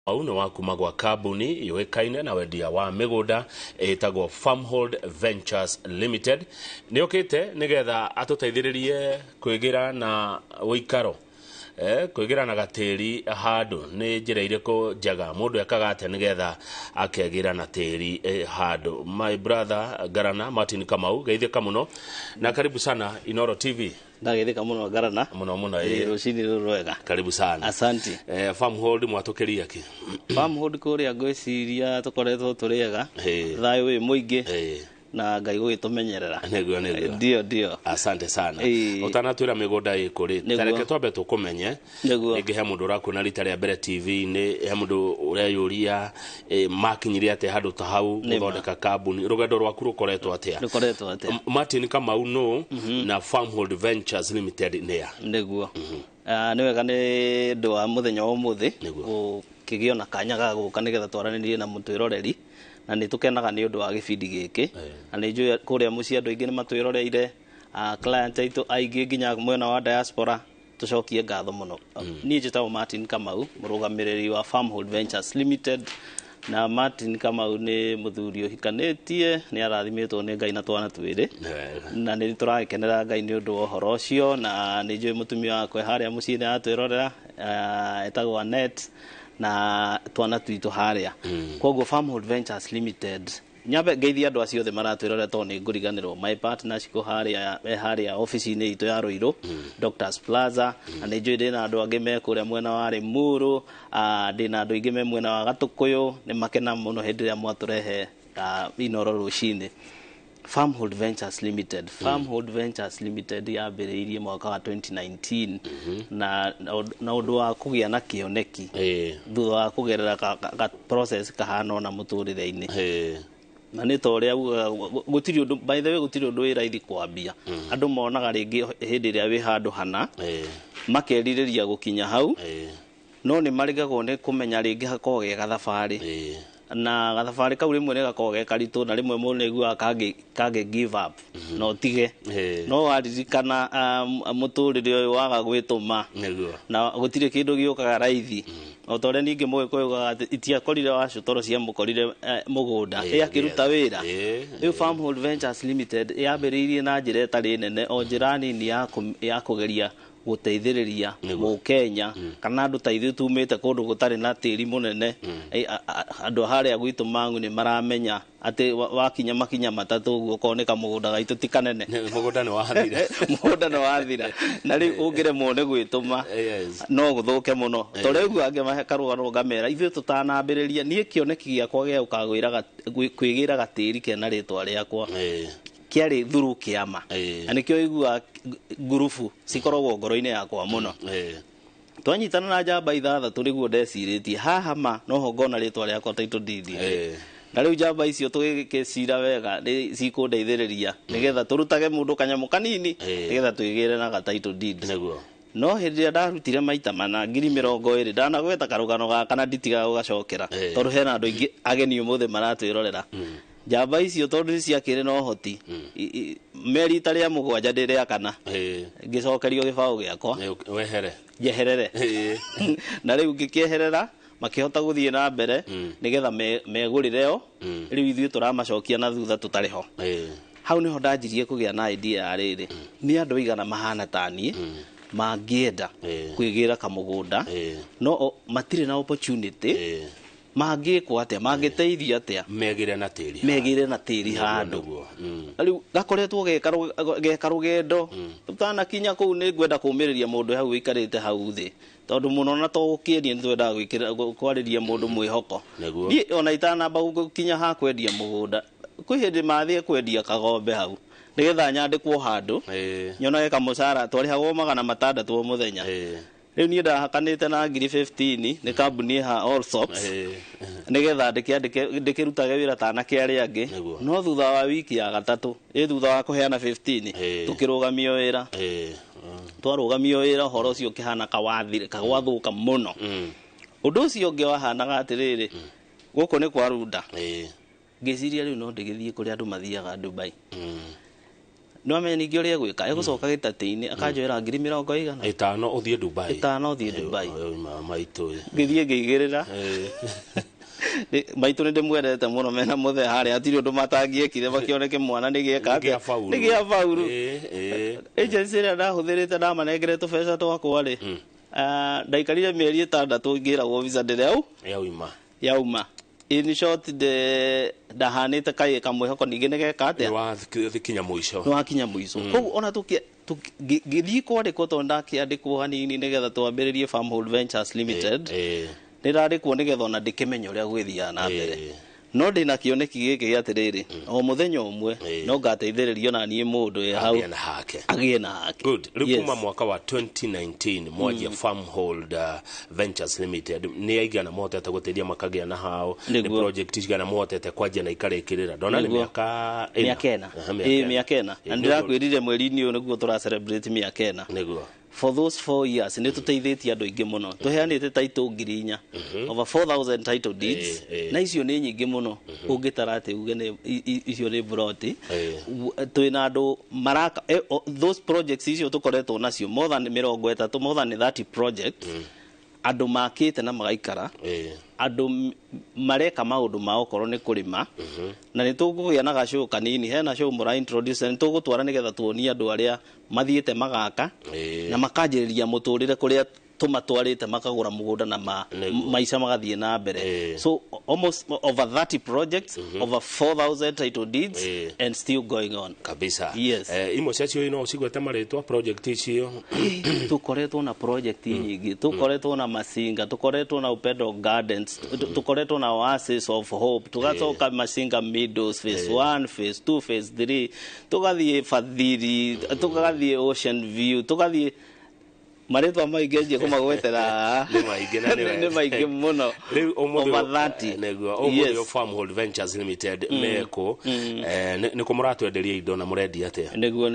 Kamau nĩ wa kuma gwa kambuni yũĩkaine na wendia wa mĩgũnda ĩtagwo Farmhold Ventures Limited. Nĩ okĩte nĩgetha atũteithĩrĩrie kwĩgĩra na ũikaro, kwĩgĩra na gatĩri handũ. Nĩ njĩra irĩkũ njega mũndũ ekaga atĩa nĩgetha akegĩra na tĩri handũ? My brother Ngarana Martin Kamau, geithĩka mũno na karibu sana Inoro TV. Ndageithĩka mũno, Ngarana. Mũno mũno. Rũcinĩ rũrũ rwega. Karibu sana. Asante. Farmhold mwatũkĩria kĩ? Farmhold kũrĩa ngwĩciria tũkoretwo tũrĩ ega. Thayũ wĩ mũingĩ na Ngai gũgĩtũmenyerera. Nĩguo. Ndio. Asante sana. Ũtanatwĩra mĩgũnda ĩkũ rĩ, tareke twambe tũkũmenye. Rĩngĩ he mũndũ ũrakuona rita rĩa mbere TV-inĩ, he mũndũ ũreyũria makinyire atĩa handũ ta hau gũthondeka kambuni. Rũgendo rwaku rũkoretwo atĩa? Rũkoretwo atĩa? Martin Kamau nũ na Farmhold Ventures Limited nĩa? Nĩguo. Ah, nĩ wega nĩ ũndũ wa mũthenya wa ũmũthĩ gũkĩgĩa na kanya ga gũka nĩgetha twaranĩrie na mũtwĩroreri, na nĩ tũkenaga nĩ ũndũ wa gĩbindi gĩkĩ, na nĩ njũĩ kũrĩa mũciĩ andũ aingĩ nĩ matwĩroreire, client aitũ aingĩ nginya mwena wa diaspora. Tũcokie ngatho mũno. Niĩ njĩtagwo Martin Kamau, mũrũgamĩrĩri wa Farmhold Ventures Limited, na Martin Kamau nĩ mũthuri ũhikanĩtie, nĩ arathimĩtwo nĩ Ngai na twana twĩrĩ, na nĩ tũragĩkenera Ngai nĩ ũndũ wa ũhoro ũcio, na nĩ njũĩ mũtumia wakwa harĩa mũciĩ nĩ aratwĩrorera, etagwo Annette, na twana twitũ harĩa. Koguo Farmhold Ventures Limited, nyambe ngeithie andũ acio othe maratwĩrorera tondũ nĩ ngũriganĩrwo. My partner cikũ harĩa, harĩa ofici-inĩ itũ ya Ruiru, Doctors Plaza, na nĩ njũĩ ndĩna andũ angĩ me kũrĩa mwena wa Limuru, ndĩna andũ aingĩ me mwena wa Gatũkũyũ. Nĩ makena mũno hĩndĩ ĩrĩa mwatũrehe Inoro rũcinĩ. Farmhold Ventures Limited. Farmhold Ventures Limited yambĩrĩirie mwaka wa 2019 na ũndũ wa kũgĩa na kĩoneki thutha wa kũgerera ka process kahana ona mũtũrĩre-inĩ, na nĩ ta ũrĩa ugaga gũtirĩ ũndũ, by the way, gũtirĩ ũndũ wĩ raithi kwambia. Andũ monaga rĩngĩ hĩndĩ ĩrĩa wĩ handũ hana makerirĩria gũkinya hau, no nĩ marigagwo nĩ kũmenya rĩngĩ hakoragwo ge gathabarĩ, na gathabarĩ kau rĩmwe nĩ gakoragwo ge karitũ, na rĩmwe mũndũ nĩ aiguaga kangĩ give up na ũtige, no waririkana mũtũrĩre ũyũ waga gwĩtũma na gũtirĩ kĩndũ gĩũkaga raithi, o ta ũrĩa ningĩ Mũgĩkũyũ ugaga atĩ itiakorire wacũ toro ciamũkorire mũgũnda ĩ akĩruta wĩra. Rĩu Farmhold Ventures Limited yambĩrĩirie na njĩra ĩtarĩ nene, o njĩra nini ya kũgeria gũteithĩrĩria Mũkenya kana andũ ta ithuĩ tumĩte kũndũ gũtarĩ na tĩri mũnene. Andũ harĩa gwitũ Mang'u nĩ maramenya atĩ wakinya makinya matatũ ũguo okorwo nĩ kamũgũnda gaitũ ti kanene. Mũgũnda nĩ wathira. Mũgũnda nĩ wathira, na rĩu ũngĩremwo nĩ gwĩtũma no gũthũke mũno. Ta ũrĩa ũguo angĩmahe karũgano ngamera ithuĩ tũtanambĩrĩria, niĩ kĩoneki gĩakwa gĩa gũkagwĩra kwĩgĩra gatĩri kena rĩtwa rĩakwa kĩarĩ through kĩama, na nĩkĩo iguaga ngurubu cikoragwo ngoro-inĩ yakwa mũno. Twanyitana na njamba ithathatũ nĩguo ndecirĩtie haha ma noho ngona rĩtwa rĩakwa title deed. Na rĩu njamba icio tũgĩgĩcira wega nĩ cikũndeithĩrĩria nĩgetha tũrutage mũndũ kanyamũ kanini nĩgetha twĩgĩre na ga title deed. No hĩndĩ ĩrĩa ndarutire maita mana 20,000, ndanagweta karũgano gaka na nditigaga gũgacokera tondũ hena andũ aingĩ ageni ũmũthĩ maratwĩrorera. Njamba icio tondũ nĩ ciakĩrĩ na ũhoti, merita rĩa mũgwanja ndĩ rĩa kana ngĩcokerio gĩbaũ gĩakwa. Wehere. Njeherere. Na rĩu ngĩkĩeherera, makĩhota gũthiĩ na mbere nĩgetha megũrĩre o. Rĩu ithuĩ tũramacokia na thutha tũtarĩ ho. Hau niho ndanjirie kũgĩa na idea ya rĩrĩ, nĩ andũ aigana mahana ta niĩ mangĩenda kwĩgĩra kamũgũnda, no matirĩ na opportunity, mangĩkwo atĩa, mangĩteithio atĩa megĩre na tĩri. Megĩre na tĩri handũ. Rĩu gakoretwo geka rũgendo tũtanakinya kũu. Nĩ ngwenda kũmĩrĩria mũndũ hau ũikarĩte hau thĩ, tondũ mũno na to gũkĩendia nĩ twendaga kwarĩria mũndũ mwĩhoko. Niĩ ona itanamba gũkinya ha kwendia mũgũnda, kwĩ hĩndĩ mathiĩ kwendia kagombe hau nĩgetha nyandĩkwo handũ nyonage kamũcara. Twarĩhagwo 600 o mũthenya. Rĩu niĩ ndahakanĩte na ngiri 15 nĩ kambuni ha Allsops nĩgetha ndĩkĩandĩke ndĩkĩrutage wĩra ta anake arĩa angĩ. No thutha wa wiki ya gatatũ, ĩ thutha wa kũheana 15, tũkĩrũgamio wĩra. Twarũgamio wĩra, ũhoro ũcio ũkĩhana kawathire kagwathũka mũno. Ũndũ ũcio ũngĩ wahanaga atĩrĩrĩ, gũkũ nĩ kwa Runda. Ngĩciria rĩu no ndĩgĩthiĩ kũrĩa andũ mathiaga Dubai. Nĩ wamenya ningĩ ũrĩa egwĩka, egũcoka gĩtatĩ-inĩ akanjoera ngiri mĩrongo igana 5 ũthiĩ Dubai. 5 ũthiĩ Dubai. Maitũ. Ngĩthiĩ ngĩigĩrĩra. Maitũ nĩ ndĩmwendete mũno mena mũthee harĩa hatirĩ ũndũ matangĩekire makĩoneke mwana nĩ gĩeka atĩa. Nĩ gĩa bauru. Agency ĩrĩa ndahũthĩrĩte ndamanengere tũbeca twakwa rĩ, ndaikarire mĩeri 6 ngĩragwo visa ndĩrĩ yauma. Yauma. In short, ndahanĩte kaĩ kamwĩhoko ningĩ nĩ geka atĩa. Nĩ wakinya mũico. Nĩ wakinya mũico. Koguo ona ngĩthiĩ kwandĩkwo tondũ ndakĩandĩkwo hanini nĩgetha twambĩrĩrie Farmhold Ventures Limited. Nĩ ndandĩkwo nĩgetha ona ndĩkĩmenye ũrĩa gũgĩthiaga na mbere. No ndĩna kĩoneki gĩkĩ gĩa atĩrĩrĩ, o mũthenya ũmwe no ngateithĩrĩrio na niĩ mũndũ wĩ hau agĩe na hake. Agĩe na hake. Good. Rĩu kuma mwaka wa 2019 mwanjia Farmhold Ventures Limited, nĩ aigana mũhotete gũteithia makagĩa na hao? Nĩ project cigana mũhotete kwanjia na ikarĩkĩrĩra? Ndona nĩ mĩaka 4. Mĩaka 4. Ĩĩ, mĩaka 4. Na ndĩrakwĩrire mweri-inĩ ũyũ nĩguo tũra celebrate mĩaka 4. For those 4 years nĩ tũteithĩtie andũ aingĩ mũno, tũheanĩte title 4,000, over 4000 title deeds. Na icio nĩ nyingĩ mũno ũngĩtara atĩ uge nĩ icio nĩ broti. Twĩna andũ maraka those projects icio tũkoretwo nacio more than 30, more than 30 projects, andũ makĩte na magaikara, andũ mareka maũndũ mao okorwo nĩ kũrĩma. Na nĩ tũkũgĩa na gacũũ kanini, hena show mũra introduce, nĩ tũgũtwara nĩgetha tuonie andũ arĩa mathiĩte magaka na makanjĩrĩria mũtũrĩre kũrĩa tũmatwarĩte, makagũra mũgũnda na maica magathiĩ na mbere. So almost over 30 projects, over 4000 title deeds and still going on. Kabisa. Yes. Imwe ciacio no ũcigwete marĩtwa, project icio? Tukoretwo na project nyingĩ, tukoretwo na Masinga, tukoretwo na Upendo Gardens, tukoretwo na Oasis of Hope, tugacoka Masinga Meadows phase 1, phase 2, phase 3, tugathiĩ Fadhili, tugathiĩ Ocean View, tugathiĩ marĩtwa maingĩ njie kũmagwetera. Nĩ maingĩ na nĩ nĩ maingĩ mũno. Rĩu ũmũthĩ Over 30. Nĩguo ũmũthĩ Farmhold Ventures Limited mekũ? Nĩ kũ mũratwenderia indo na mũrendia atĩa? Nĩguo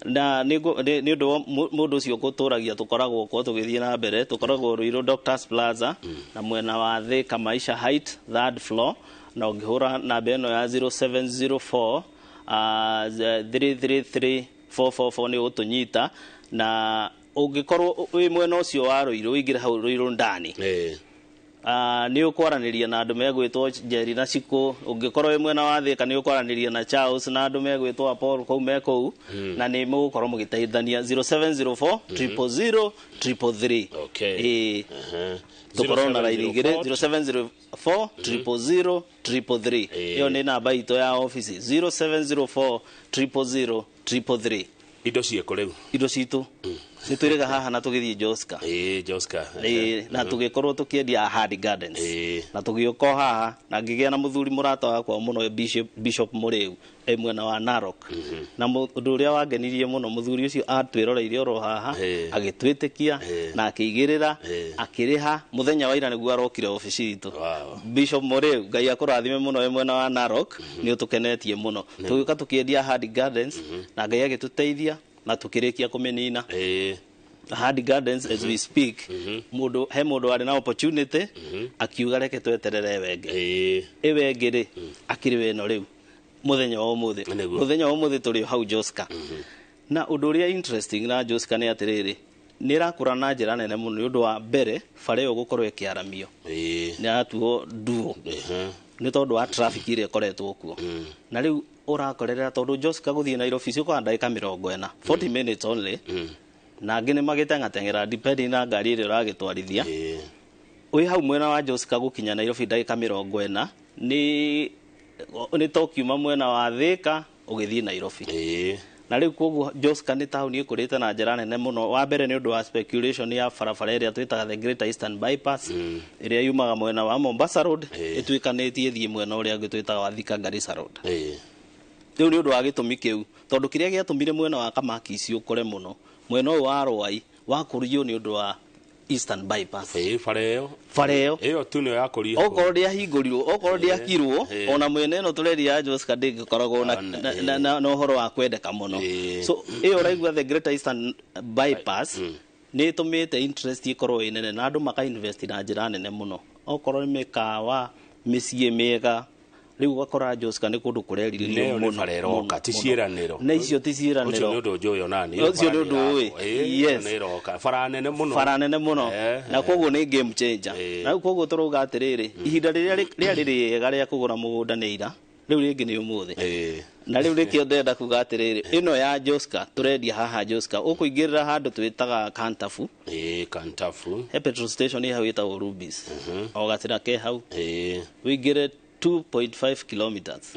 na nĩ ũndũ wa mũndũ ũcio gũtũragia, tũkoragwo kwa tũgĩthiĩ na mbere, tũkoragwo Ruiru Doctors Plaza na mwena wa Thika Maisha Height, third floor, na ũngĩhũra namba ĩno ya 0704 333 444 nĩ ũgũtũnyita. Na ũngĩkorwo wĩ mwena ũcio wa Ruiru, ũingĩre hau Ruiru ndani, nĩ ũkwaranĩria na andũ megwĩtwo Njeri na Cikũ. Ũngĩkorwo wĩ mwena wa Thika, nĩ ũkwaranĩria na Charles na andũ megwĩtwo Paul kũu me kũu, na nĩ mũgũkorwo mũgĩteithania. 0704 000 333. Ĩĩ. Tũkorwo na raini igĩrĩ, 0704 000 333. Ĩyo nĩ namba itũ ya ofici, 0704 000 333. Indo ciĩkũ rĩu? Indo citũ nĩ twĩrĩga haha na tũgĩthiĩ Joska. Ĩĩ, Joska. Ĩĩ, na tũgĩkorwo tũkĩendia Ahadi Gardens, na tũgĩũka o haha na ngĩgĩa na mũthuri mũrata wakwa mũno, Bishop Mũrĩu, e mwena wa Narok. Na ũndũ ũrĩa wangenirie mũno, mũthuri ũcio atwĩroreire oro haha, agĩtwĩtĩkia na akĩigĩrĩra, akĩrĩha. Mũthenya wa ira nĩguo arokire obici itũ. Bishop Mũrĩu, Ngai akũrathime mũno wĩ mwena wa Narok, nĩ ũtũkenetie mũno. Tũgĩũka tũkĩendia Ahadi Gardens na Ngai agĩtũteithia na tũkĩrĩkia kũmĩnina. Ahadi Gardens, as we speak, mũndũ he mũndũ warĩ na opportunity akiuga reke tweterere wenge ĩwe ĩngĩ rĩ akĩrĩ weno rĩu mũthenya wa ũmũthĩ. Mũthenya wa ũmũthĩ tũrĩ o hau Joska. Na ũndũ ũrĩa interesting na Joska nĩ atĩrĩrĩ, nĩ ĩrakũra na njĩra nene mũno nĩ ũndũ wa mbere bara ĩyo gũkorwo ĩkĩaramio, nĩ yatuo nduo, nĩ tondũ wa traffic ĩrĩa ĩkoretwo kuo. Na rĩu ũrakorerera tondũ Joska gũthiĩ Nairobi ciũkaga ndagĩka 40, 40 minutes only, na angĩ nĩ magĩteng'ateng'era depending na ngari ĩrĩa ũragĩtwarithia. Wĩ hau mwena wa Joska gũkinya Nairobi ndagĩka 40, nĩ ta ũkiuma mwena wa Thika ũgĩthiĩ Nairobi. Na rĩu koguo Joska nĩ taũni ĩkũrĩte na njĩra nene mũno. Wa mbere nĩ ũndũ wa speculation ya barabara ĩrĩa twĩtaga the Greater Eastern Bypass, ĩrĩa yumaga mwena wa Mombasa Road ĩtuĩkanĩtie ĩthiĩ mwena ũrĩa ũngĩ twĩtaga wa Thika Garissa Road. Rĩu nĩ ũndũ wa gĩtũmi kĩu, tondũ kĩrĩa gĩatũmire mwena wa Kamakisi ũkũre mũno, mwena ũyũ wa Rwai wakũrio nĩ ũndũ wa Eastern Bypass. Ĩĩ, bara ĩyo. Bara ĩyo. Ĩyo tu nĩyo yakũrio. Okorwo ndĩahingũrirwo, okorwo ndĩakirwo, ona mwena ĩno tũreria ya Joska ndĩngĩkoragwo na ũhoro wa kwendeka mũno. So ĩyo ũraigua the Greater Eastern Bypass nĩ ĩtũmĩte interest ĩkorwo ĩ nene na andũ maka invest na njĩra nene mũno, okorwo nĩ mĩkawa, mĩciĩ mĩega. Rĩu ũgakora Joska nĩ kũndũ kũrerirĩrio mũno. Nĩ bara ti ciĩranĩro. Na icio ti ciĩranĩro. Ũcio nĩ ũndũ njũĩ onani. Ũcio nĩ ũndũ ũĩ. Yes. Nĩ ĩroka. Bara nene mũno. Bara nene mũno. Na koguo nĩ game changer. Na rĩu koguo tũrauga atĩrĩrĩ, ihinda rĩrĩa rĩarĩ rĩega rĩa kũgũra mũgũnda nĩ ira, rĩu rĩngĩ nĩ ũmũthĩ. Na rĩu nĩkĩo ndĩrenda kuga atĩrĩrĩ, ĩno ya Joska tũrendia haha Joska, ũkũingĩrĩra handũ twĩtaga Kantafu. Kantafu. He petrol station ĩ hau ĩtagwo Rubis. O gacĩra ke hau. Ũingĩre 2.5 kilometers.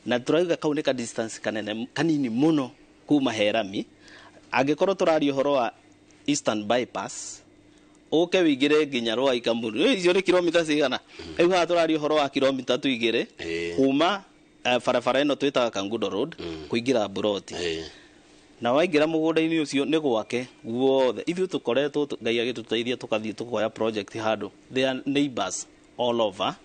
Na tũrauga kau nĩ ka distance kanene kanini mũno kuma Herami. Angĩkorwo tũraria ũhoro wa Eastern Bypass, ũke wĩingĩre nginya Rwai Kamuru. Icio nĩ kilomita cigana? Rĩu haha tũraria ũhoro wa kilomita 2 kuma barabara ĩno twĩtaga Kangundo Road kũingĩra Buroti. Na waingĩra mũgũnda-inĩ ũcio nĩ gwake guothe. Ithuĩ tũkoretwo Ngai agĩtũteithia tũkathiĩ tũkoya project handũ. They are neighbors all over.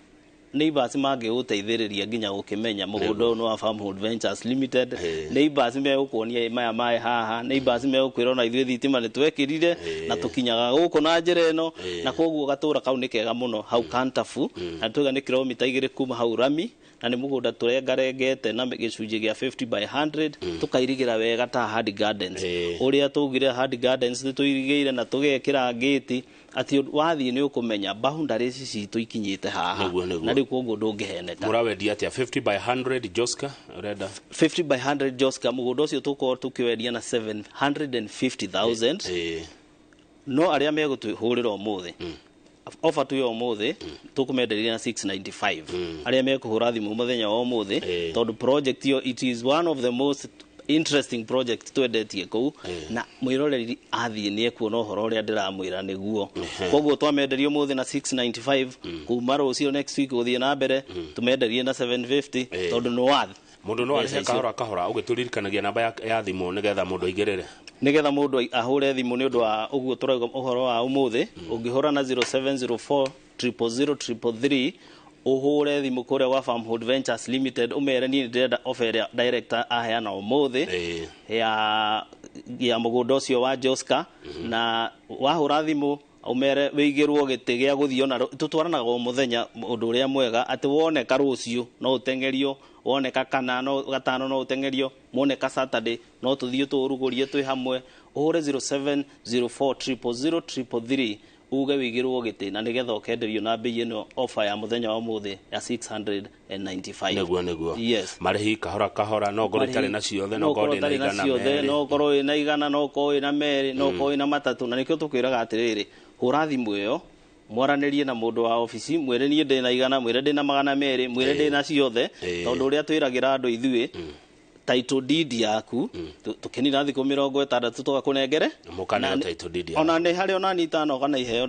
Neighbors mangĩgũteithĩrĩria nginya gũkĩmenya mũgũnda ũyũ nĩ wa Farmhold Ventures Limited. Neighbors megũkuonia maya maĩ haha. Neighbors megũkwĩra ona ithuĩ thitima nĩ twekĩrire na tũkinyaga gũkũ na njĩra ĩno. Na koguo gatũra kau nĩ kega mũno hau Kantafu. Na tuga nĩ kilomita 2 kuma hau rami. Na nĩ mũgũnda tũrengarengete na gĩcunjĩ gĩa 50 by 100 tũkairigĩra wega ta Hard Gardens. Ũrĩa tũugire Hard Gardens nĩ tũirigĩire na tũgekĩra gate atĩ wathiĩ nĩ ũkũmenya boundaries citũ ikinyĩte haha. Na rĩu koguo ndũngĩheneka. Mũrawendia atĩa 50 by 100 Joska? Ũrenda 50 by 100 Joska, mũgũnda ũcio tũkorwo tũkĩwendia na 750,000. No arĩa megũtũhũrĩra ũmũthĩ, offer tu yo ũmũthĩ tũkũmenderia na 695. Arĩa mekũhũra thimũ mũthenya wa ũmũthĩ, tondũ project yo it is one of the most interesting project twendetie kũu, na mwĩroreri athiĩ nĩ ekuona ũhoro ũrĩa ndĩramwĩra nĩguo. Koguo twamenderia ũmũthĩ na 695, kuma rũciũ next week gũthiĩ na mbere tũmenderie na 750, tondũ nĩ worth. Mũndũ no arĩhe kahora kahora, ũgĩtũririkanagia namba ya thimũ nĩgetha mũndũ aingĩrĩre. Nĩgetha mũndũ ahũre thimũ nĩ ũndũ wa ũguo tũrauga ũhoro wa ũmũthĩ, ũngĩhũra na 0704 000 333 ũhũre thimũ kũrĩa gwa Farmhold Ventures Limited ũmere niĩ ndĩrenda offer ĩrĩa director aheana ũmũthĩ ya mũgũnda ũcio wa Joska. Na wahũra thimũ ũmere wĩigĩrwo gĩtĩ gĩa gũthiĩ ona tũtwaranaga o mũthenya, ũndũ ũrĩa mwega atĩ woneka rũciũ no ũteng'erio, woneka kana no gatano no ũteng'erio, woneka Saturday no tũthiĩ tũũrugũrie twĩ hamwe. Ũhũre 0704 000 333 uge wĩigĩrwo gĩtĩ na nĩgetha ũkenderio na bei ĩno offer ya mũthenya wa ũmũthĩ ya 695. Nĩguo. Yes. Marĩhi kahora kahora, no ngorwo itarĩ na ciothe, no ngorwo ndĩ na igana merĩ, no ngorwo wĩna igana, no ngorwo wĩna merĩ, no ngorwo wĩna matatũ. Na nĩkĩo tũkwĩraga atĩrĩrĩ, hũra thimũ ĩyo mwaranĩrie na mũndũ wa obici, mwĩre niĩ ndĩ na igana, mwĩre ndĩ na magana merĩ, mwĩre ndĩ na ciothe, tondũ ũrĩa twĩragĩra andũ ithuĩ title deed yaku tũkĩnina thikũ 60 tũgakũnengere mũkaneo title deed yaku. Ona nĩ harĩ ona ni itano kana iheo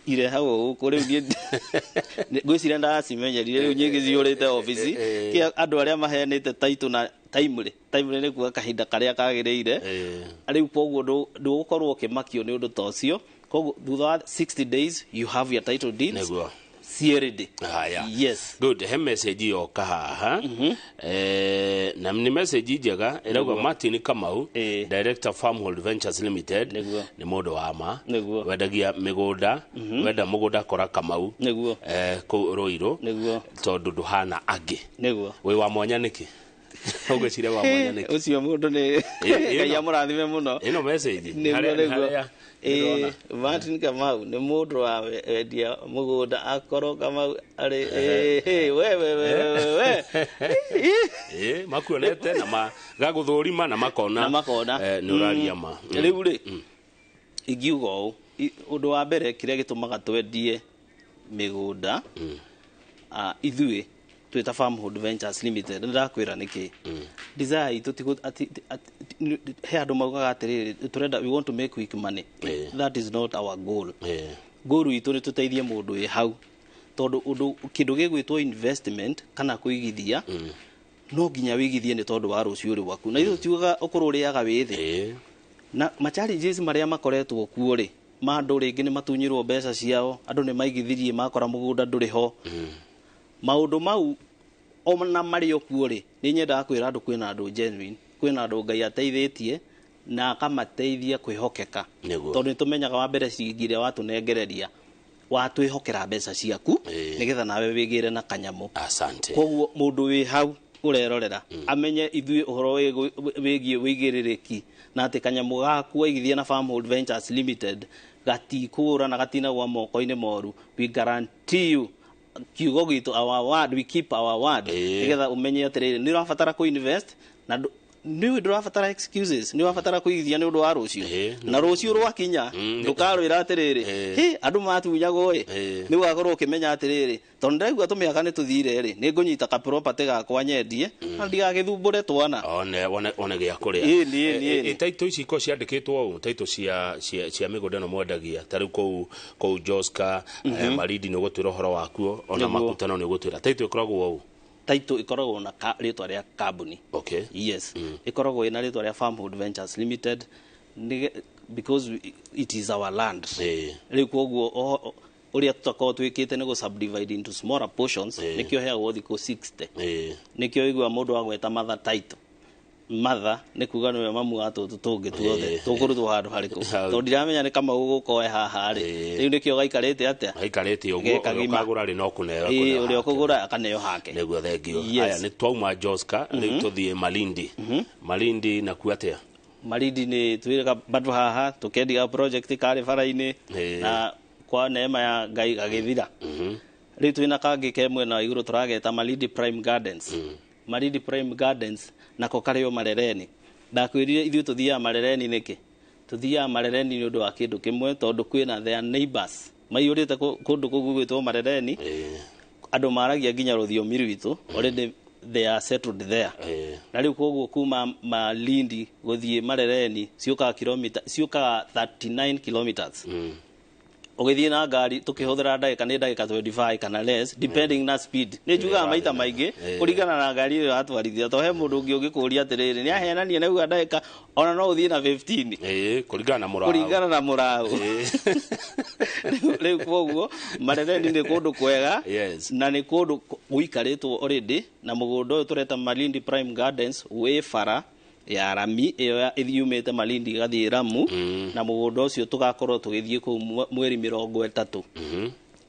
irehagwo gũkũ rĩu niĩ ngwĩciria ndacimenyerire rĩu nyingĩ ciũrĩte obici. Kĩa andũ arĩa maheanĩte title na timely nĩ kuga kahinda karĩa kagĩrĩire. Rĩu koguo ndũgũkorwo ũkĩmakio nĩ ũndũ ta ũcio. Koguo thutha wa 60 days you have your title deeds. Sierede. Haya. Yes. Good. He message yoka haha. Na ni message njega ĩrauga Martin Kamau, Director Farmhold Ventures Limited, nĩ mũndũ wa ma. Wendagia mĩgũnda, wenda mũgũnda kora Kamau. Nĩguo. Kũu Ruiru. Nĩguo. Tondũ ndũhana angĩ. Nĩguo. Wĩ wa mwanya nĩkĩ? Ũgwĩciria wa mwanya nĩkĩ? Ũcio mũndũ nĩ Ngai amũrathime mũno. Ĩno message. Nĩguo. Martin Kamau nĩ mũndũ wa wendia mũgũnda, akorwo Kamau arĩ we we we we makuonete na magagũthũrima na makona nĩ ũraria ma. Rĩu rĩ ingiuga ũũ, ũndũ wa mbere kĩrĩa gĩtũmaga twendie mĩgũnda ithuĩ twĩta Farmhold Ventures Limited, nĩndakwĩra nĩkĩ. Desire itũ he andũ maugaga atĩrĩrĩ, tũrenda we want to make quick money. That is not our goal. Goal itũ nĩ tũteithie mũndũ wĩ hau, tondũ ũndũ kĩndũ gĩgwĩtwo investment kana kũigithia no nginya wĩigithie nĩ tondũ wa rũciũ rwaku. Na ithuĩ tiugaga ũkorwo ũrĩaga wĩ thĩ. Na ma challenges marĩa makoretwo kuo rĩ, ma andũ rĩngĩ nĩ matunyirwo mbeca ciao, andũ nĩ maigithirie makora mũgũnda ndũrĩ ho. Maũndũ mau ona marĩ o kuo rĩ, nĩ nyendaga kwĩra andũ kwĩna andũ genuine, kwĩna andũ Ngai ateithĩtie na akamateithia kwĩhokeka. Tondũ nĩ tũmenyaga wa mbere ciringi ĩrĩa watũnengereria Watwĩhokera mbeca ciaku nĩgetha nawe wĩgĩre na kanyamũ. Asante. Koguo mũndũ wĩ hau ũrerorera amenye ithuĩ ũhoro wĩgiĩ wĩigĩrĩrĩki na atĩ kanyamũ gaku waigithia na Farmhold Ventures Limited gatikũra na gatinagwa moko-inĩ moru. We guarantee you, kiugo gitũ, our word, we keep our word. Nĩgetha ũmenye atĩrĩrĩ, nĩ ũrabatara kũ invest na nĩ ndũrabatara excuses, nĩ ũrabatara kũigithia nĩ ũndũ wa rũciũ. Na rũciũ rwakinya ndũkarwĩra atĩrĩrĩ, "Hĩ, andũ matunyagwo ĩ." Nĩ ũgakorwo ũkĩmenya atĩrĩrĩ, tondũ ndĩraigua tũmĩaka nĩ tũthire rĩ, nĩ ngũnyita ka property gakwa nyendie na ndigagĩthumbũre twana. One one one gĩa kũrĩa. Ĩni, ĩni, ĩni. Taito ici ko ciandĩkĩtwo ũũ, taito cia mĩgũnda ĩno mwendagia ta rĩu kũu Joska, Malindi nĩ ũgũtwĩra ũhoro wakuo ona. Makutano nĩ ũgũtwĩra taito ĩkoragwo ũũ. Title ĩkoragwo na rĩtwa rĩa kambuni. Yes, ĩkoragwo ĩna rĩtwa rĩa Farmhold Ventures Limited because it is our land. Rĩu koguo ũrĩa tũtakorwo twĩkĩte nĩ gũ subdivide into smaller portions. Nĩkĩo heagwo thikũ 60. Nĩkĩo igua mũndũ agweta mother title, mother nĩ kuga nĩwe mamu wa tũtũ tũngĩ tuothe. Tũkũrutwo handũ harĩkũ? Tondũ ndiramenya nĩ Kamau gũkoe haha rĩ. Rĩu nĩkĩo gaikarĩte atĩa? Aikarĩte ũguo. Ge ũrĩa kagima. ũkagũra rĩ no kũneo. Ũrĩa ũkũgũra akaneo hake. Nĩguo, thengio. Yes. Aya, nĩ twauma Joska, rĩu tũthiĩ Malindi. Malindi nakuo atĩa? Malindi nĩ twĩrĩga bado haha tũkendia project karĩ bara-inĩ na kwa neema ya Ngai gagĩthira. Rĩu twĩna kangĩ ke mwena wa igũrũ tũrageta Malindi Prime Gardens. Malindi Prime Gardens nako karĩ o Marereni. Ndakwĩrire ithuĩ tũthiaga Marereni nĩkĩ? Tũthiaga Marereni nĩ ũndũ wa kĩndũ kĩmwe, tondũ kwĩna their neighbors maiyũrĩte kũndũ kũu gũgwĩtwo Marereni. Andũ maragia nginya rũthiomi rwitũ, already they are settled there. Na rĩu koguo kuma Malindi gũthiĩ Marereni ciũkaga kilomita, ciũkaga 39 kilometers. Ũgĩthiĩ na ngari tũkĩhũthĩra ndagĩka nĩ ndagĩka 25 kana less, depending na speed. Nĩ njugaga maita maingĩ kũringana na ngari ĩyo yatwarithia, to he mũndũ ũngĩ ũngĩkũria atĩrĩrĩ, nĩ ahenania na uga ndagĩka ona no ũthiĩ na 15. Kũringana na mũraũ. Kũringana na mũraũ. Rĩu koguo Marereni nĩ kũndũ kwega na nĩ kũndũ gũikarĩtwo already, na mũgũnda ũyũ tũreta Malindi Prime Gardens wĩ bara ya rami ĩyo yumĩte Malindi ĩgathiĩ Ramu. Na mũgũnda ũcio tũgakorwo tũgĩthiĩ kũu mweri 30.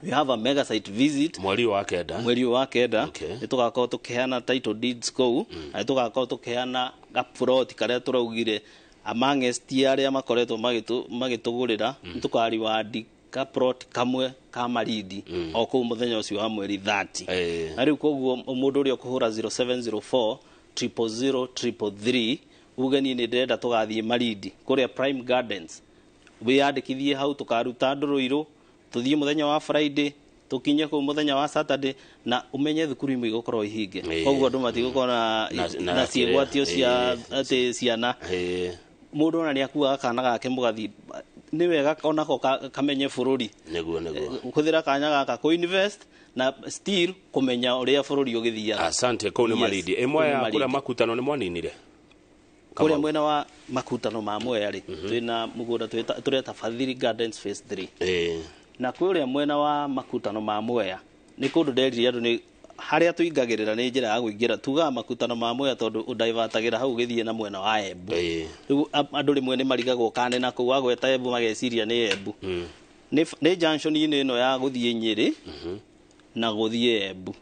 We have a mega site visit. Mweri wa kenda. Mweri ũyũ wa kenda. Nĩ tũgakorwo tũkĩheana title deeds kũu na nĩ tũgakorwo tũkĩheana gaplot karĩa tũraugire amongst arĩa makoretwo magĩtũgũrĩra, nĩ tũkariwandi gaplot kamwe ka Malindi o kũu mũthenya ũcio wa mweri 30. Na rĩu koguo mũndũ ũrĩa ũkũhũra 0704 000 333 uge niĩ nĩ ndĩrenda tũgathiĩ Malindi kũrĩa Prime Gardens, wĩyandĩkithie hau. Tũkaruta ndũrũirũ tũthiĩ mũthenya wa Friday, tũkinye kũu mũthenya wa Saturday, na ũmenye thukuru imwe igũkorwo ihinge. Koguo andũ matigũkorwo na na ciĩgwatio cia atĩ ciana. Mũndũ ona nĩ akuaga kana gake mũgathiĩ, nĩ wega onako kamenye bũrũri. Nĩguo, nĩguo. Hũthĩra kanya gaka kũ invest na still kũmenya ũrĩa bũrũri ũgĩthiaga. Asante. Kũu nĩ Yes, Malindi kũu ĩmwe nĩ ya kũrĩa Malindi. Makutano nĩ mwaninire? Kũrĩa Kamau. mwena wa Makutano ma Mwea rĩ, twĩna mũgũnda tũreta Fadhili Gardens Phase 3. Na kũrĩa mwena wa Makutano ma Mwea nĩ kũndũ nderire andũ nĩ harĩa tũingagĩrĩra, nĩ njĩra ya kũingĩra tugaga Makutano ma Mwea tondũ ũndaivatagĩra hau ũgĩthiĩ na mwena wa Embu. Rĩu andũ rĩmwe nĩ marigagwo kane na kũu wagweta Embu mageciria nĩ Embu. Nĩ junction-inĩ ĩno ya gũthiĩ Nyĩrĩ na gũthiĩ Embu.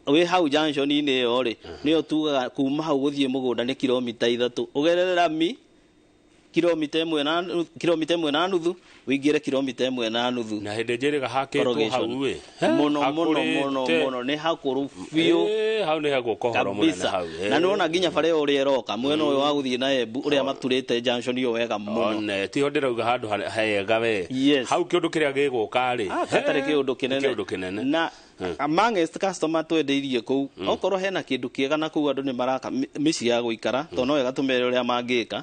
Wĩ hau junction-inĩ ĩyo rĩ, nĩyo tugaga kuma hau gũthiĩ mũgũnda nĩ kilomita 3, ũgerere rami kilomita 1.5, ũingĩre kilomita 1.5. Na hĩndĩ njĩrĩga hakĩtwo Corrugation. hau ĩ. Mũno mũno mũno. Hakũrĩte. Mũno nĩ hakũrũ biũ. Hau nĩ hagũka ũhoro mũnene Kabisa. hau. Na nĩwona nginya bara ĩyo ũrĩa ĩroka mwena ũyũ wa gũthiĩ na Embu, ũrĩa maturĩte junction ĩyo wega mũno. One tiho ndĩrauga handũ hega we. Hau kĩũndũ kĩrĩa gĩgũka rĩ. Ah, gatarĩ kĩũndũ kĩnene. Kĩũndũ kĩnene. Na amongst customer twendeirie kũu, okorwo hena kĩndũ kĩega na kũu andũ nĩ maraka mĩciĩ ya gũikara, tondũ no wega tũmere ũrĩa mangĩka.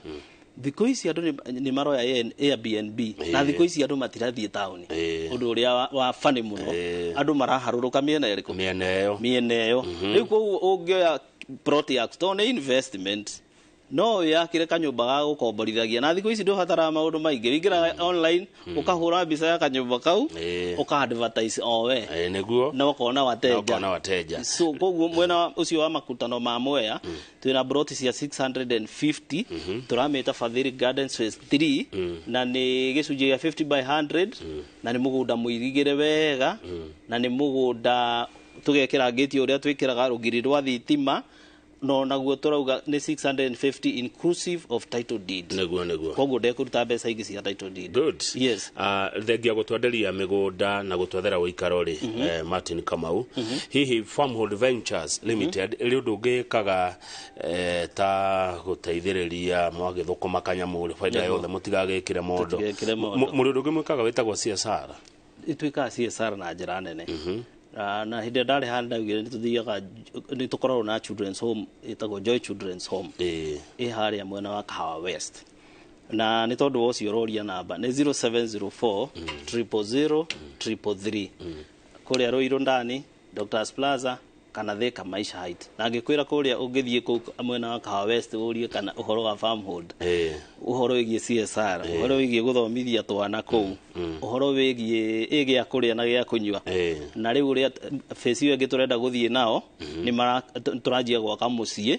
Thikũ ici andũ nĩ maroya Airbnb na thikũ ici andũ matirathiĩ taũni, ũndũ ũrĩa wa funny mũno. Andũ maraharũrũka mĩena ĩrĩkũ? Mĩena ĩyo. Mĩena ĩyo. Rĩu koguo ũngĩoya plot yaku, tondũ nĩ investment, No wĩyakĩre kanyũmba ga gũkomborithagia, na thikũ ici ndũbataraga maũndũ maingĩ, wĩingĩraga online, ũkahũra mbica ya kanyũmba kau, ũka advertise o we. Nĩguo. Na ũkona wateja. Na ũkona wateja. So koguo mwena ũcio wa makutano ma Mwea twĩna broti cia 650, tũramĩta Fadhili Gardens Phase 3, na nĩ gĩcunjĩ gĩa 50 by 100, na nĩ mũgũnda mũirigĩre wega, na nĩ mũgũnda tũgekĩra ngĩti ũrĩa twĩkĩraga rũgiri rwa thitima, no naguo tũrauga nĩ 650 inclusive of title deed. Nĩguo. Koguo ndekũruta mbeca ingĩ cia title deed. Good. Yes. Thengia gũtwenderia mĩgũnda na gũtwethera ũikaro rĩ, Martin Kamau, hihi Farmhold Ventures Limited ĩrĩ ũndũ ũngĩkaga ta gũteithĩrĩria mwagĩthũkũma kanyamũ rĩ, baida yothe mũtigagĩkĩre mondo? Tũtigekĩre mondo. Mũrĩ ũndũ ũngĩ mwĩkaga wĩtagwo CSR? Ituĩkaga CSR na njĩra nene. Na hĩndĩ ĩrĩa ndarĩ haha ndaugire nĩ tũthiaga, nĩ tũkoragwo na children's home ĩtagwo Joy Children's Home, ĩ harĩa mwena wa Kahawa West, na nĩ tondũ wa ũcio ũroria namba nĩ 0704 000 333, kũrĩa Ruiru ndani Doctors Plaza kana Thika Maisha Height. Na ngĩkwĩra kũrĩa ũngĩthiĩ kũu mwena wa Kahawa West ũrie kana ũhoro wa Farmhold, ũhoro wĩgiĩ CSR, ũhoro wĩgiĩ gũthomithia twana kũu, ũhoro wĩgiĩ ĩ gĩa kũrĩa na gĩa kũnyua. Na rĩu ũrĩa phase ĩyo ĩngĩ tũrenda gũthiĩ nao nĩ tũranjia gwaka mũciĩ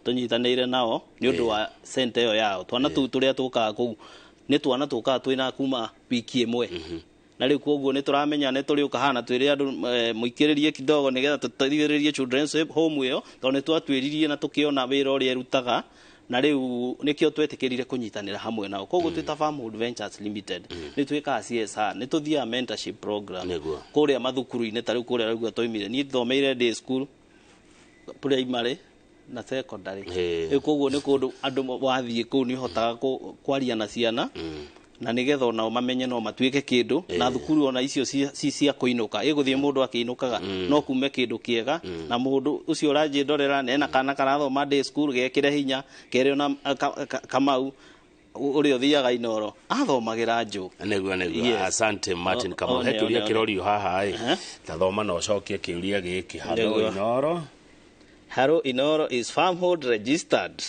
tũnyitanĩire nao nĩ ũndũ wa center ĩyo yao. Twana tũu tũrĩa tũkaga kũu nĩ twana tũkaga twĩna kuma wiki ĩmwe, na rĩu koguo nĩ tũramenya nĩ tũrĩũka haha na twĩre andũ mũikĩrĩrie kidogo nĩgetha tũteithĩrĩrie children's home ĩyo, tondũ nĩ twatuĩririe na tũkĩona wĩra ũrĩa ĩrutaga, na rĩu nĩkĩo twetĩkĩrire kũnyitanĩra hamwe nao. Koguo twĩ ta Farmhold Ventures Limited nĩ twĩkaga CSR, nĩ tũthiaga mentorship program kũrĩa mathukuru-inĩ, ta rĩu kũrĩa rĩu twaumire, niĩ thomeire day school, primary na secondary. Rĩu koguo nĩ kũndũ andũ wathiĩ kũu nĩ ũhotaga kwaria na ciana, na nĩgetha onao mamenye no matuĩke kĩndũ, na thukuru ona icio ci cia kũinũka, ĩgũthiĩ mũndũ akĩinũkaga no kume kĩndũ kĩega, na mũndũ ũcio ũranjĩndorera ena kana karathoma day school gekĩre hinya kere ona Kamau ũrĩa ũthiaga Inoro athomagĩra njũ. Nĩguo. Yes. Asante Martin Kamau. He kĩũria kĩrorio haha ĩ, tathoma na ũcokie kĩũria gĩkĩ. Hello Inoro. Hello Inoro, is Farmhold registered?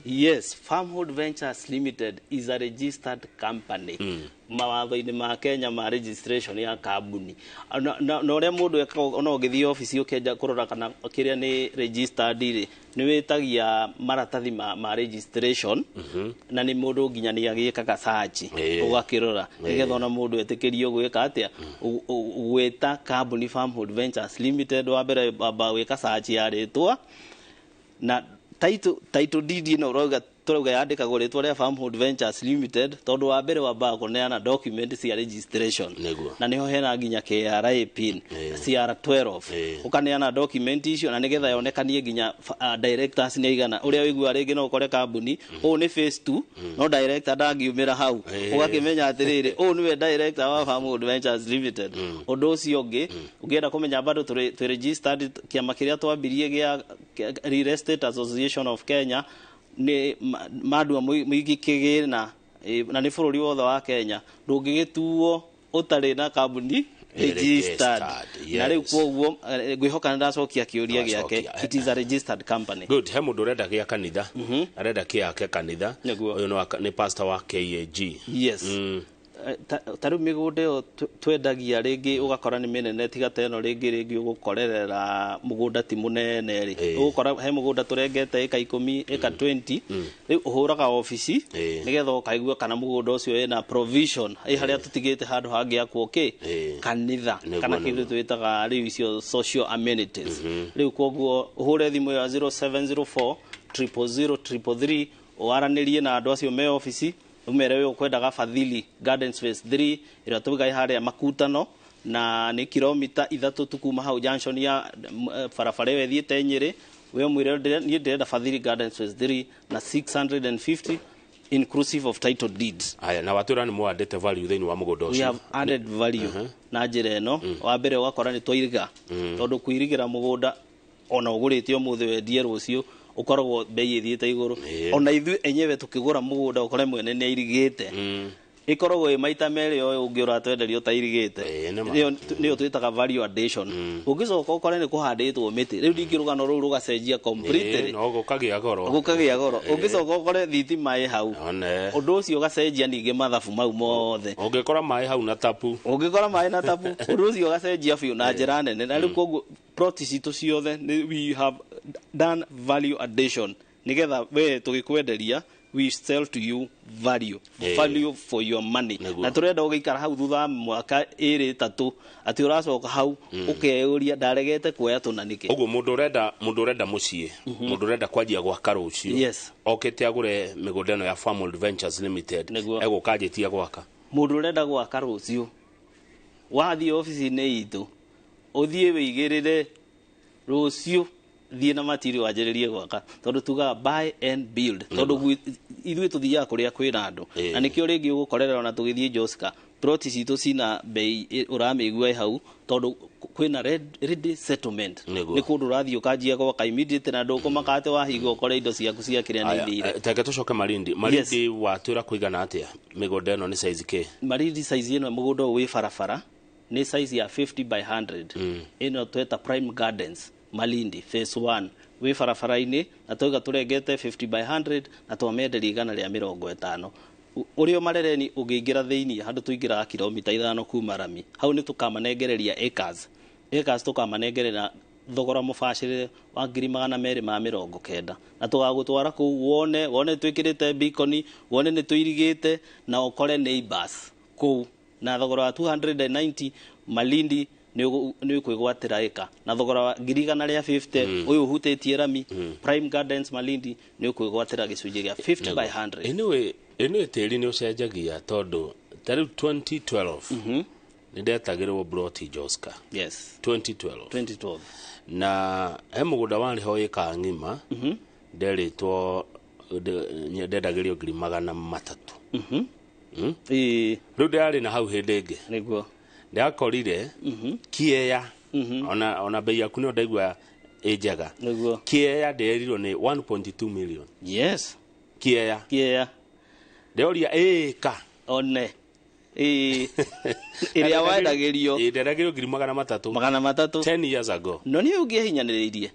Yes, Farmhold Ventures Limited is a registered company. Mawatho-inĩ ma Kenya ma registration ya kambuni. Na ũrĩa mũndũ ekaga, ona ũngĩthiĩ obici ũkĩenja kũrora kana kĩrĩa nĩ registered rĩ, nĩ wĩtagia maratathi ma registration, na nĩ mũndũ nginya nĩ agĩkaga search, ũgakĩrora nĩgetha ona mũndũ etĩkĩrio gwĩka atĩa, gwĩta kambuni Farmhold Ventures Limited. Wa mbere wamba gwĩka search ya rĩtwa na title deed ĩno ũrauga, tũrauga yandĩkagwo rĩtwa rĩa Farmhold Ventures Limited, tondũ wa mbere wambaga kũneana document cia registration, na nĩho hena nginya KRA PIN, CR12, ũkaneana document icio na nĩgetha yonekanie nginya directors nĩ aigana. Ũrĩa ũiguaga rĩngĩ no ũkore kambuni ũũ nĩ phase 2, no director ndangiumĩra hau, ũgakĩmenya atĩrĩrĩ, ũũ nĩwe director wa Farmhold Ventures Limited. Ũndũ ũcio ũngĩ ũngĩenda kũmenya bado twĩ registered kĩama kĩrĩa twambirie gĩa Real Estate Association of Kenya, nĩ mandua mũigi kĩgĩna, na nĩ bũrũri wothe wa Kenya ndũngĩgĩtuo ũtarĩ na kambuni registered. Na rĩu koguo ngwĩhoka nĩ ndacokia kĩũria gĩake. It is a registered company. Good. He mũndũ ũrenda gĩa kanitha, arenda kĩake kanitha. Ũyũ nĩ pastor wa KAG. Yes. Ta rĩu mĩgũnda ĩyo twendagia rĩngĩ ũgakora nĩ mĩnene, tiga ta ĩno rĩngĩ ũgũkorerera mũgũnda ti mũnene rĩ, ũgũkora he mũgũnda tũrengete ĩka 10, ĩka 20. Rĩu ũhũraga obici nĩgetha ũkaigua kana mũgũnda ũcio wĩna provision ĩ harĩa tũtigĩte handũ hangĩakwo kĩ kanitha kana kĩndũ twĩtaga rĩu icio social amenities. Rĩu koguo ũhũre thimũ ya 0704 000 333, waranĩrie na andũ acio me obici, umere ũyũ ũkwendaga Fadhili Gardens Phase 3 ĩrĩa tũigaga harĩa Makutano, na nĩ kilomita 3 tu kuma hau junction ya barabara ĩyo ĩthiĩte Nyĩrĩ. We mwĩre niĩ ndĩrenda Fadhili Gardens Phase 3 na 650 inclusive of title deeds. Aya, na watwĩra nĩ mwandĩte value thĩinĩ wa mũgũnda We ũcio. have added value na njĩra ĩno. Wa mbere ũgakora nĩ twairiga, tondũ kũirigĩra mũgũnda ona ũgũrĩte ũmũthĩ wendie rũciũ ũkoragwo bei ĩthiĩte igũrũ. Ona ithuĩ enyewe tũkĩgũra mũgũnda ũkore mwene nĩ airigĩte, Ĩkoragwo ĩ maita merĩ ũyũ ũngĩ ũratwenderia ũtairigĩte. Ĩĩ, nĩ ma. Nĩyo twĩtaga value addition. Ũngĩcoka ũkore nĩ kũhandĩtwo mĩtĩ, rĩu ningĩ rũgano rũu rũgacenjia completely. Ĩĩ, no gũkagĩa goro. Gũkagĩa goro. Ũngĩcoka ũkore thitima ĩ hau, One. ũndũ ũcio ũgacenjia ningĩ mathabu mau mothe. Ũngĩkora maĩ hau na tapu. Ũngĩkora maĩ na tapu, ũndũ ũcio ũgacenjia biũ na njĩra nene. Na rĩu koguo plot citũ ciothe we have done value addition, nĩgetha we tũgĩkwenderia, we sell to you value, value for your money. Na tũrenda ũgĩikara hau thutha wa mwaka ĩrĩ ĩtatũ, atĩ ũracoka hau ũkeyũria, ndaregete kuoya tũna nĩkĩ? Ũguo mũndũ ũrenda mũciĩ, mũndũ ũrenda kwanjia gwaka rũciũ, okĩte agũre mĩgũnda ĩno ya Farmhold Ventures Limited, egũka anjĩtie gwaka. Mũndũ ũrenda gwaka rũciũ, wathiĩ obici-inĩ itũ, ũthiĩ wĩigĩrĩre rũciũ, thiĩ na material wanjĩrĩrie gwaka, tondũ tugaga buy and build, tondũ ithuĩ tũthiaga kũrĩa kwĩna andũ. Na nĩkĩo rĩngĩ ũgũkorerera ona tũgĩthiĩ Joska, plot citũ cina bei ũramĩigua ĩ hau, tondũ kwĩna ready settlement. Nĩ kũndũ ũrathiĩ ũkanjia gwaka immediate, na ndũkũmaka atĩ wahinga ũkore indo ciaku cia kĩrĩa nĩ Aya, ithire. Teke tũcoke Malindi. Malindi watwĩra kũigana atĩa? Mĩgũnda ĩno nĩ size kĩ? Malindi size ĩno, mũgũnda ũyũ wĩ barabara, nĩ size ya 50 by 100. Ĩno tweta Prime Gardens Malindi phase 1, wĩ barabara-inĩ, na twauga tũrengete 50 by 100 na twamenderia 150. Ũrĩ o Marereni, ũngĩingĩra thĩinĩ handũ tũingĩraga kilomita 5 kuma rami hau, nĩ tũkamanengereria acres, acres tũkamanengerera thogora mũbacĩrĩre wa 290,000, na tũgagũtwara kũu wone twĩkĩrĩte beacon, wone nĩ tũirigĩte, na ũkore neighbors kũu na thogora wa 290. Malindi nĩ ũkwĩgwatĩra ĩka na thogora wa 150,000 ũyũ ũhutĩtie rami. Prime Gardens Malindi nĩ ũkwĩgwatĩra gĩcunjĩ gĩa 50 by 100. Anyway, tĩri nĩ ũcenjagia, tondũ ta rĩu 2012 nĩ ndetagĩrwo broti Joska. 2012. 2012. Na he mũgũnda warĩ ho ĩka ng'ima, nderĩtwo ndendagĩrio 300,000. Rĩu ndĩrarĩ na hau hĩndĩ ĩngĩ ndĩrakorire kĩea, ona bei yaku nĩyo ndaigua ĩ njega. Kĩea ndĩrerirwo nĩ 1.2 million. Kĩea. Kĩea. Ndĩroria ĩka. One ĩĩ ĩrĩa wendagĩrio. Ĩ, ndendagĩrio 300,000. 300. 10 years ago. No nĩ ũngĩehinyanĩrĩirie,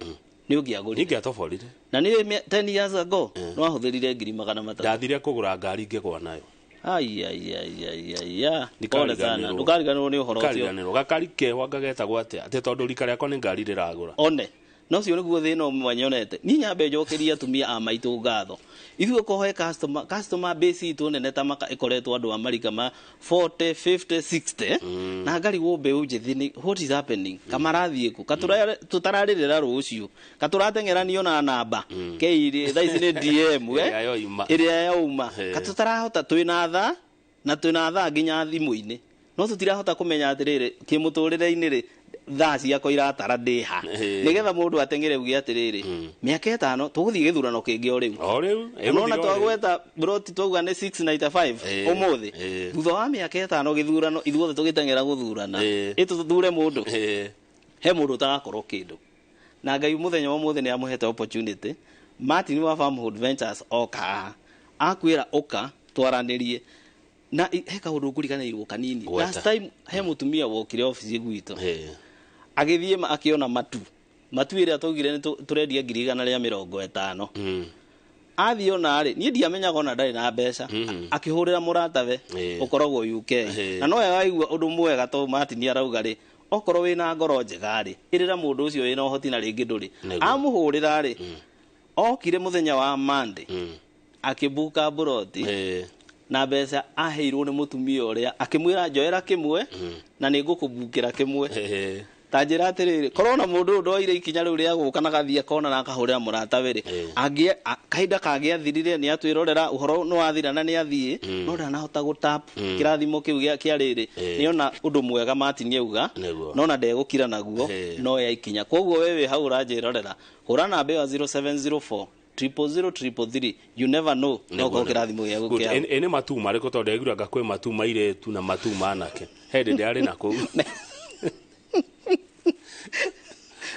nĩ ũngĩagũrire. Ningĩatoborire. Na nĩ 10 years ago no ahũthĩrire 300,000. Ndathire kũgũra ngari ngĩgwa nayo. Aiaiaiaiaia, pole sana. Ndikariganĩrwo. Ndũkariganĩrwo nĩ ũhoro ũcio. Kariganĩrwo gakari kehwa ngagetagwo atĩa, atĩ tondũ rika rĩakwa nĩ ngari rĩragũra. One no cio nĩguo thĩna ũmwe nyonete. Niĩ nyambe njokerie atumia a maitũ ngatho. Ithuĩ kũhe customer base itũ nene ta maka ĩkoretwo andũ a marika ma 40, 50, 60, na ngarigwo mbeũ njĩthĩ nĩ what is happening, kamarathiĩ kũ tũtararĩrĩra rũciũ, katũrateng'eranio na namba keirĩ thaa ici nĩ DM we. Ĩrĩa yoima. Ĩrĩa yauma, katũtarahota, twĩna thaa na twĩna thaa nginya thimũ-inĩ, no tũtirahota kũmenya atĩrĩrĩ, kĩmũtũrĩre-inĩ rĩ, thaa ciakwa iratara ndĩha, nĩgetha mũndũ ateng'ere uge atĩrĩrĩ, mĩaka 5 tũgũthiĩ gĩthurano kĩngĩ o rĩu. O rĩu. Nona twagweta broti twauga nĩ 695 ũmũthĩ, thutha wa mĩaka 5 gĩthurano, ithuothe tũgĩteng'era gũthurana, ĩtũthure mũndũ, he mũndũ ũtagakorwo kĩndũ. Na Ngai mũthenya wa ũmũthĩ nĩ amũhete opportunity. Martin wa Farmhold Ventures oka haha akwĩra ũka twaranĩrie na he kaũndũ ngũriganĩirwo kanini. Gweta. Last time he mũtumia wokire obici gwitũ, agĩthiĩ akĩona matu matu ĩrĩa twaugire nĩ tũrendia 150,000. Athiĩ ona rĩ, niĩ ndiamenyaga ona ndarĩ na mbeca. Akĩhũrĩra mũratawe ũkoragwo UK, na nowe waigua ũndũ mwega to Martin arauga rĩ, okorwo wĩna ngoro njega rĩ, ĩrĩra mũndũ ũcio wĩna ũhoti na rĩngĩ ndũrĩ. Amũhũrĩra rĩ, okire mũthenya wa Monday, akĩbuka mburoti na mbeca aheirwo nĩ mũtumia ũrĩa, akĩmwĩra njoera kĩmwe na nĩ ngũkũbukĩra kĩmwe. Ta njĩra atĩrĩrĩ, korwo na mũndũ ũyũ ndoire ikinya rĩu rĩa gũka na gathiĩ akona na akahũrĩra mũratawe rĩ, kahinda kangĩathirire nĩ atwĩrorera ũhoro nĩ wathira na nĩ athiĩ, no ndanahota gũtap kĩrathimo kĩu kĩa rĩrĩ. Nĩona ũndũ mwega Martin auga, nona ndegũkira naguo, no ya ikinya. Koguo we wĩ hau ũranjĩrorera, hũra namba ĩyo 0704 000 333. You never know, no korwo kĩrathimo gĩaku Good. kĩa Ĩ nĩ matu marĩkũ? Tondũ ndaiguaga kwĩ matu ma airĩtu na matu ma anake, he hĩndĩ ndĩrarĩ na kũu.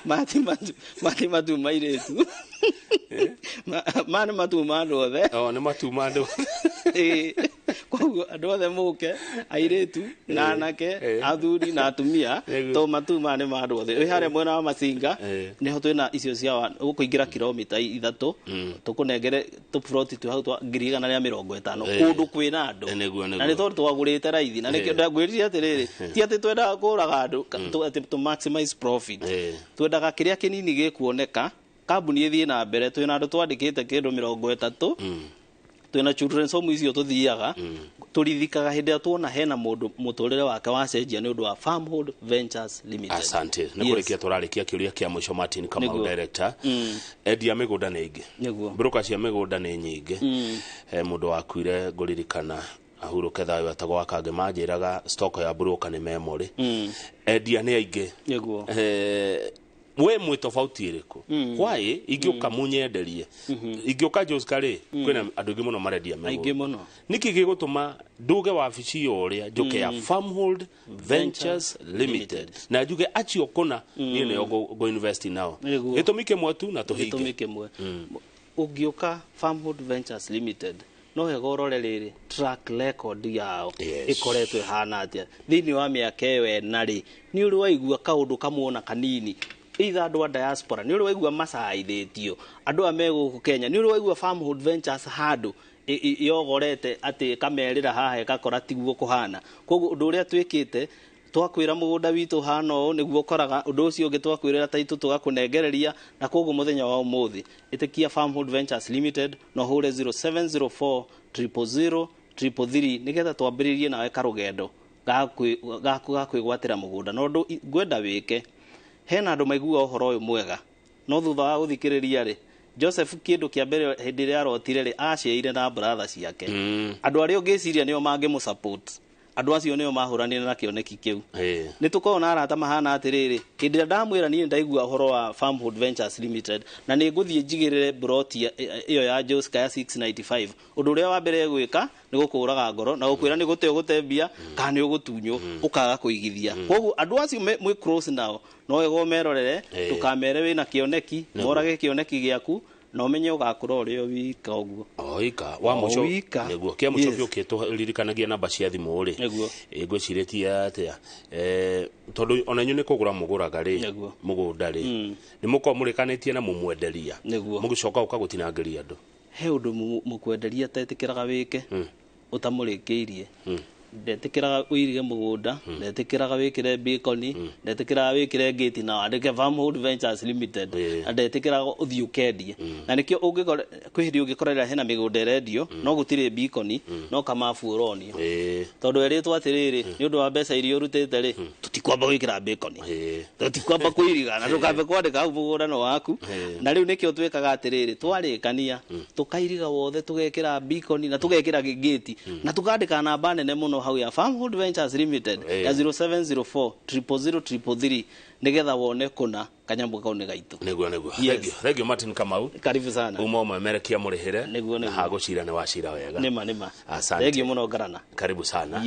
Mati matu mati matu ma airĩtu, ma nĩ matu ma andũ othe. O nĩ matu ma andũ. Ĩĩ. Koguo andũ othe mũke, airĩtu na anake, athuri na atumia, to matu maya nĩ ma andũ othe. Wĩ harĩa mwena wa Masinga, nĩho twĩna icio cia ũkũingĩra kilomita 3, tũkũnengere tũploti twĩ hau twa 150,000 kũndũ kwĩna andũ. Nĩguo. Na nĩ tondũ twagũrĩte raithi, na nĩkĩo ndagwĩrire atĩrĩrĩ, ti atĩ twendaga kũraga andũ, atĩ to maximize profit. Twendaga kĩrĩa kĩnini gĩkuoneka, kambuni ĩthiĩ na mbere. Twĩna andũ twandĩkĩte kĩndũ 30, twĩna children's home icio tũthiaga tũrithikaga hĩndĩ ĩrĩa tuona hena mũndũ mũtũrĩre wake wacenjia nĩ ũndũ wa Farmhold Ventures Limited. Asante. Nĩ kũrĩkia tũrarĩkia kĩũria kĩa mũico, Martin Kamau, director. Endia mĩgũnda nĩ aingĩ, broker cia mĩgũnda nĩ nyingĩ. He mũndũ wakuire ngũririkana, ahurũke thayũ, etagwo Wakange, manjĩraga stock ya broker nĩ memory. Endia nĩ aingĩ. We mwĩ tofauti ĩrĩkũ? Why ingĩũka mũnyenderie, ingĩũka Joska rĩ, kwĩna andũ aingĩ mũno marendia Aingĩ mĩgũnda. mũno. Nĩkĩ gĩgũtũma nduge wabici ũrĩa njũke ya Farmhold Ventures Limited na njuge acio kũna niĩ nĩo ngũ invest nao? Gĩtũmi kĩmwe tu na tũhinge. Gĩtũmi kĩmwe, ũngĩũka Farmhold Ventures Limited, no wega ũrore rĩrĩ track record yao ĩkoretwo ĩhana atĩa thĩinĩ wa mĩaka ĩyo ĩna rĩ. Nĩ ũrĩ waigua kaũndũ kamwe ona kanini, either andũ a diaspora, nĩ ũrĩ waigua macaithĩtio andũ aya me gũkũ Kenya, nĩ ũrĩ waigua Farmhold Ventures handũ yogorete atĩ ĩkamerĩra haha ĩgakora tiguo kũhana? Koguo ũndũ ũrĩa twĩkĩte, twakwĩra mũgũnda witũ hana ũũ, nĩguo ũkoraga ũndũ ũcio ũngĩ twakwĩrĩra taitũ tũgakũnengereria. Na koguo mũthenya wa ũmũthĩ ĩtĩkia Farmhold Ventures Limited na ũhũre 0704 000 333 nĩgetha twambĩrĩrie nawe karũgendo gaku ga kwĩgwatĩra mũgũnda. Na ũndũ ngwenda wĩke, hena andũ maiguaga ũhoro ũyũ mwega, no thutha wa gũthikĩrĩria rĩ, Joseph kĩndũ kĩa mbere hĩndĩ ĩrĩa arotire rĩ, aciaire na brother ciake, andũ arĩa ũngĩciria nĩo mangĩmũ support, andũ acio nĩo mahũranire na kĩoneki kĩu. Nĩ tũkoragwo na arata mahana atĩrĩrĩ, hĩndĩ ĩrĩa ndamwĩra niĩ ndaigua ũhoro wa Farmhold Ventures Limited na nĩ ngũthiĩ njigĩrĩre broti ĩyo ya Joska ya 695, ũndũ ũrĩa wa mbere gwĩka nĩ gũkũraga ngoro na gũkwĩra nĩ gũte ũgũte mbia kana nĩ ũgũtunywo ũkaga kũigithia. Koguo andũ acio mwĩ close nao, no wega ũmerorere, ndũkamere wĩna kĩoneki, morage kĩoneki gĩaku na ũmenye ũgakũra ũrĩ o wika ũguo. Oika wa O mũico. wika. Nĩguo kĩa mũico biũ, kĩtũririkanagia namba cia thimũ rĩ. Ngwĩcirĩtie atĩa, tondũ ona inyuĩ nĩ kũgũra mũgũraga rĩ mũgũnda rĩ, nĩ mũkorwo mũrĩkanĩtie na mũmwenderia, mũgĩcoka ũka gũtinangĩria andũ? He ũndũ mũkwenderia atetĩkĩraga wĩke ũtamũrĩkĩirie. Ndetĩkĩraga ũirige mũgũnda, ndetĩkĩraga wĩkĩre bacon, ndetĩkĩraga wĩkĩre gate na wandĩke Farmhold Ventures Limited, na ndetĩkĩraga ũthiĩ ũkendie. Na nĩkĩo ũngĩkora kwĩ hĩndĩ ũngĩkorera hena mĩgũnda ĩrendio no gũtirĩ bacon, no kamabu ũronio, tondũ erĩtwo atĩrĩrĩ, nĩ ũndũ wa mbeca iria ũrutĩte rĩ, tũtikwamba gwĩkĩra bacon, tũtikwamba kũiriga na ndũkambe kwandĩka hau mũgũnda no waku. Na rĩu nĩkĩo twĩkaga atĩrĩrĩ, twarĩkania tũkairiga wothe, tũgekĩra beacon na tũgekĩra gate na tũkandĩka namba nene mũno hau ya Farmhold Ventures Limited ya 0704 000 333 nĩgetha wone kũna kanyamũ kau nĩ gaitũ. Nĩguo. Yes. Thank you, thank you, Martin Kamau. Karibu sana. Uma ũmemerekia mũrĩhĩre. Nĩguo. Na hagũcira nĩ wacira wega. Nĩma nĩma. Asante. Thank you mũno, Ngarana. Karibu sana.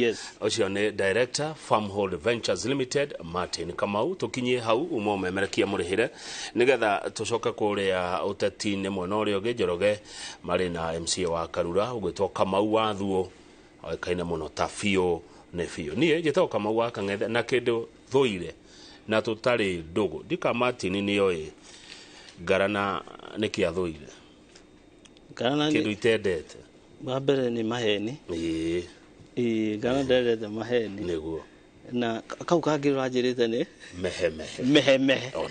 Ũcio nĩ director Farmhold Ventures Limited, Martin Kamau. Tũkinyie hau uma ũmemerekia mũrĩhĩre nĩgetha tũcoke kũrĩa ũteti-inĩ mwena ũrĩa ũngĩ. Njoroge marĩ na MCA wa Karura ũgwĩtwo Kamau wa Thuo, oĩkaine mũno ta biũ nĩ biũ. Niĩ njĩtagwo Kamau wa Kang'ethe, na kĩndũ thũire na tũtarĩ ndũgũ ndika Martin nĩoĩ Ngarana nĩkĩ athũire. Ngarana Kĩndũ itendete. Wa mbere nĩ maheni. Ĩĩ, Ngarana ndendete maheni. Na kau kangĩ ũranjĩrĩte nĩ Mehemehe. Mehemehe. Ona.